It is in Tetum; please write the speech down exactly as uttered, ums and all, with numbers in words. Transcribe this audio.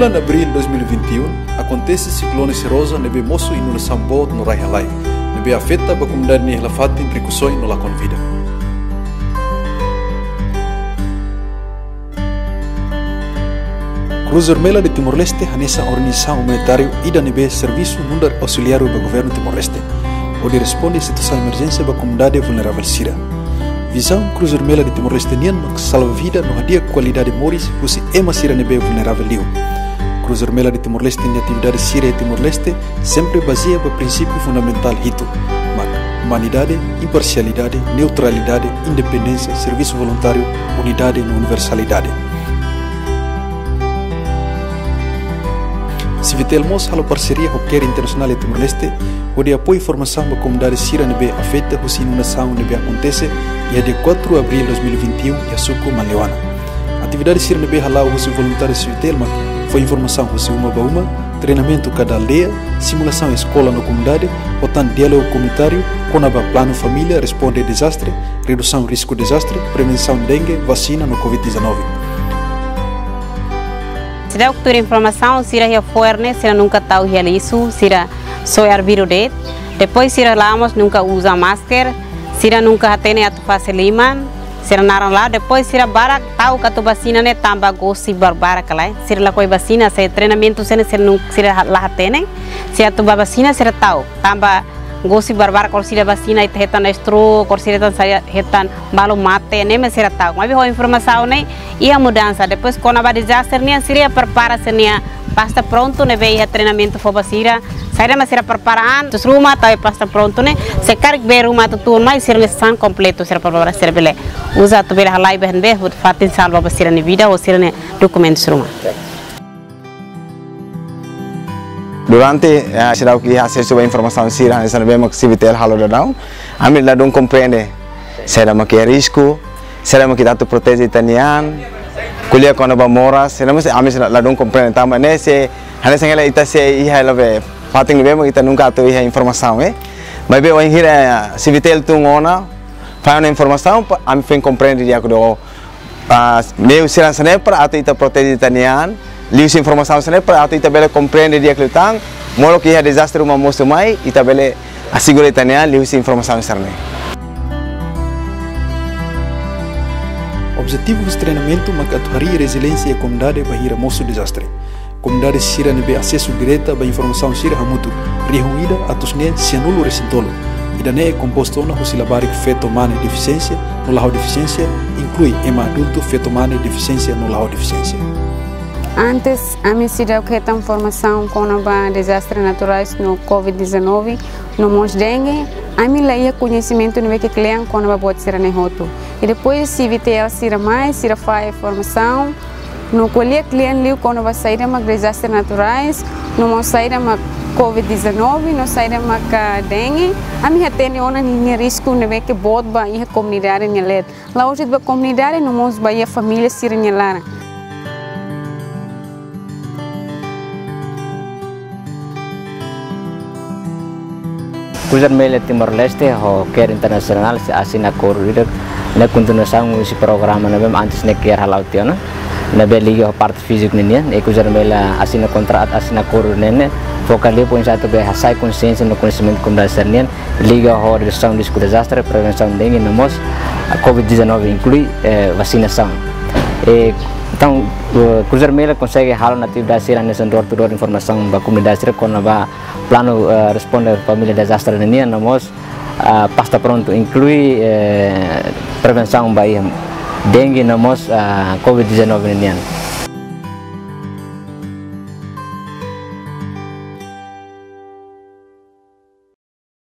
Bulan Abríl dois mil e vinte e um, akontese siklone Serosa ne'ebé mosu inundasaun boot no rai halai, ne'ebé afeta ba komunidade nia hela fatin rikusoin no lakon vida. Cruz Vermelha de Timor-Leste hanesan organizasaun umanitáriu ida ne'ebé servisu nu'udar auxiliáriu ba governu Timor-Leste, hodi responde situasaun emerjénsia ba komunidade vulneravel sira. Vizaun Cruz Vermelha de Timor-Leste nian mak salva vida no hadi'a kualidade moris husi ema sira ne'ebé vulneravel liu. Cruz Vermelha de Timor-Leste nia atividade sira iha Timor-Leste sempre bazeia ba prinsípiu fundamentál hitu, mak umanidade, imparsialidade, neutralidade, independénsia, servisu voluntáriu, unidade no universalidade. Civitel mós halo parseria ho CARE Internasionál iha Timor-Leste, hodi apoiu formasaun ba komunidade sira ne'ebé afeta husi inundasaun ne'ebé akontese iha dia quatro Abríl dois mil e vinte e um iha suku Maliwana. Atividade sira ne'ebé hala'o husi voluntáriu Civitel mak fó informasaun husi uma ba uma, treinamentu kada aldeia, simulasaun eskola no komunidade, ho tan diálogu komunitáriu kona-ba planu família responde dezastre, redusaun risku dezastre, prevensaun dengue, vasina no covid dezanove. Seidauk tuir informasaun, sira iha fo'er ne'e, sira nunka tau iha lixu, sira só iha arbiru de'it. Depois sira la mós nunka uza masker, sira nunka hatene atu fase liman, sira naran la. Depois sira barak ta'uk atu vasina ne'e tanba gosi barbarak ka lae. Sira lakohi vasina, se treinamentu sira ne'e sira nun-, sira ha-, la hatene. Se atu ba vasina sira ta'uk tanba gosi barbarak, orsida vasina ita hetan stroke, orsida hetan saida, hetan balu mate, ne'e mak sira ta'uk. Maibé ho informasaun ne'e iha mudansa. Depois kona-ba dezastre nian, sira prepara sira-nia pasta prontu ne'ebé iha treinamentu fó ba sira. Saida mak sira prepara an, tus ruma tau iha pasta prontu ne'e, se karik bee ruma atu tun mai, sira-nia sasán kompletu sira prepara, sira bele uza atu bele halai ba iha ne'ebé, hodi fatin salva ba sira-nia vida ho sira-nia dokumentus ruma. Durante, eh, seidauk iha asesu ba informasaun sira hanesan ne'ebé mak Civitel halo daudaun, ami ladún komprende saida mak iha risku, saida mak ita atu proteje ita-nia an, ko'alia kona-ba moras, saida mak ami seidauk, ladún komprende tanba ne'e se, hanesan hela ita sei iha hela be fatin ne'ebé mak ita nunka atu iha informasaun, eh. Maibé wainhira, eh, Civitel tun ona, fó ona informasaun, pa, ami foin komprende di'ak liu, ah, meiu sira hanesan ne'e para atu ita proteje ita-nia an, liuhusi informasaun hanesan ne'e para atu ita bele komprende di'ak liután, molok iha dezastre ruma mosu mai, ita bele asegura ita-nia an, liuhusi informasaun hanesan ne'e. Objetivu husi treinamentu mak atu harii reziliénsia iha komunidade bainhira mosu dezastre. Komunidade sira ne'ebé asesu direta ba informasaun sira hamutuk rihun ida atus neen sianulu resin tolu. Ida-ne'e kompostu ona husi labarik feto mane defisiénsia no la ho defisiénsia, inklui ema adultu feto mane defisiénsia no la ho defisiénsia. Antes, ami seidauk hetan formasaun kona-ba dezastre naturais no covid dezanove, no mós dengue, ami la iha koñesimentu ne'ebé ke kle'an kona-ba buat sira-ne'e hotu. I depois Civitel sira mai, sira fahe formasaun, no ko'alia kle'an liu kona-ba saida mak dezastre naturais, no mós saida mak covid dezanove, no saida mak, ah, dengue. Ami hatene ona ninia risku ne'ebé ke boot ba iha komunidade nia leet. La'ós de'it ba komunidade, no mós ba iha família sira-nia laran. Cruz Vermelha Timor-Leste ho CARE Internasionál sei asina akordu ida, ne'e kontinuasaun husi programa ne'ebé antes ne'e CARE hala'o tiha ona, ne'ebé liga ho parte fíziku ninian, i Cruz Vermelha asina kontratu, asina akordu ne'e, ne'e foka liu oinsá atu bele hasai konsiénsia no koñesimentu komunidade sira-nian, liga ho redusaun risku dezastre, prevensaun dengue, no mós covid dezanove, inklui, eh, vasinasaun. E, entaun, eh, Cruz Vermelha konsege halo ona atividade sira hanesan door to door informasaun ba komunidade sira kona-ba planu, eh, responde família dezastre ninian, no mós, ah, pasta prontu, inklui, eh, prevensaun ba iha dengue, no mós, ah, covid dezanove ninian.